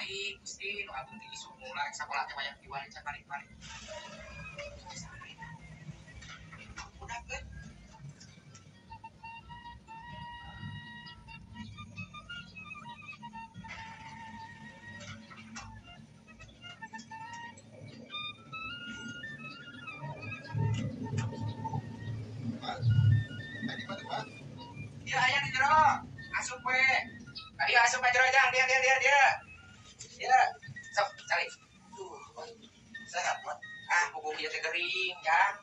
balik-balik Gusti nu agung ti isuk mulai sakola teh wayah kiwari can balik-balik. Budak euy. Dia aya di jero. Asup we. Ayo asup ka jero jang, dia dia dia dia. Dia. Sok cari. Duh, sehat mah. Ah, buku ieu teh gering jang.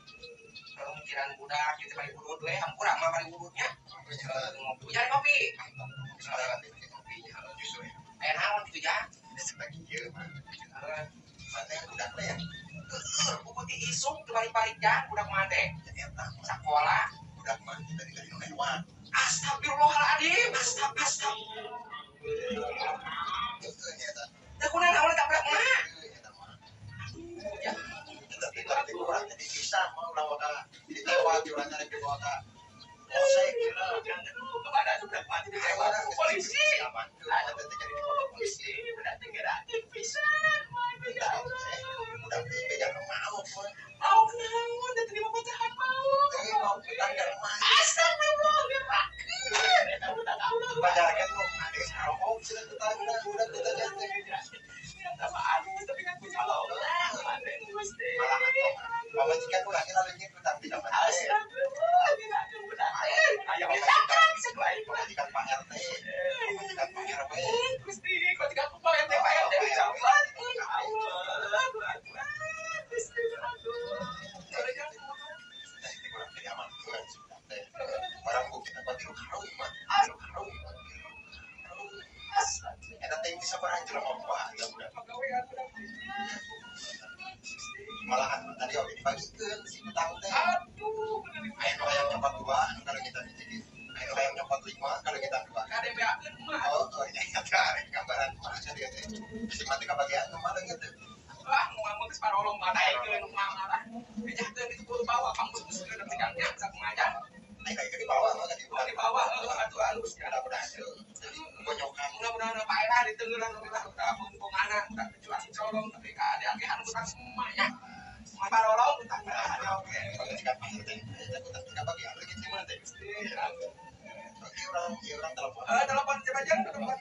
Kalau mikiran budak ieu teh bari urut we, hampura mah bari urutnya. Ngopi, cari kopi. Justru ya. Aya naon kitu jang? Lagi ieu mah. Mana budak teh ya? Heueuh, buku ti isuk teu balik-balik jang budak mah teh. Ya eta Sakola. budak mah tadi tadi nu lewat. Astagfirullahaladzim, astag astag. Heueuh nya eta. Teu kunaon awalnya tabrak mah. Heueuh eta mah. Aduh, ya. Tapi tapi urang tadi bisa mah urang bakal ditewak urang rek dibawa ka polsek cenah. Aduh, kepada budak mah ditewak ku polisi. Aduh, teh jadi dibawa polisi. Polisi, budak teh ngerakeun pisan. Mah, ya Allah. Budak teh beja mau mah. Mau naon teh terima pecahan mau. Teu mau utang ka mah. Astagfirullah, ngerakeun. Eta budak Allah. Masyarakat mau geus rokok cenah tetangga budak teh teh. Ya sama aduh, tapi kan punya Allah. Mana Gusti. Malahan pamajikan ulah kita leungit utang di kamar teh. Astagfirullah, ngerakeun budak teh. Aya ditabrak sekolah ieu. Pamajikan Pak RT, pamajikan Pak RW. Gusti, kok tidak aku Pak RT, Pak RT dicopot. Allah, Akbar. Gusti, aduh. Teh teh kurang jadi aman tuh si budak teh. Barang bukti apa tilu karung mah. Tilu karung mah. Tilu karung. Eta teh bisa barang jelema mah ya budak. Malahan tadi oge dibagikeun si utang teh. Aduh, bener Aya nu hayang nyopot 2, anu kaleungitan hiji. Aya nu hayang nyopot 5, kaleungitan 2. KDP-akeun mah. Oh, oh nya eta arek gambaran mah sia teh. Bisi mati kabagian nu mah leungit teh. Wah, mau ngomong geus parolong mah daekeun mah malah. Bejakeun itu kudu bawa pangmus-muskeun cigangnya sakumaha jang. Ai kayak di bawah mah di Di bawah heuh atuh alus ya. Mudah-mudahan jadi gonyokan. Mudah-mudahan Pak Ela di tenggelam lah udah bongana udah kecuali colong tapi ka anu utang semuanya. Parolong utang ada oke. Pamajikan Pak RT, eta utang teh kabagian leungit di mana teh. Oke, orang ieu orang telepon. Eh, telepon siapa jang? Telepon.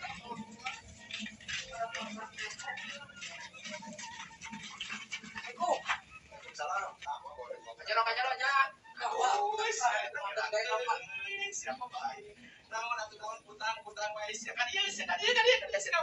Assalamualaikum. Waalaikumsalam. Sama boleh. Kajero kajero jang. Siapa baik? Naon atuh naon putang putang wae sia ka dieu sia ka dieu ka dieu ka dieu sia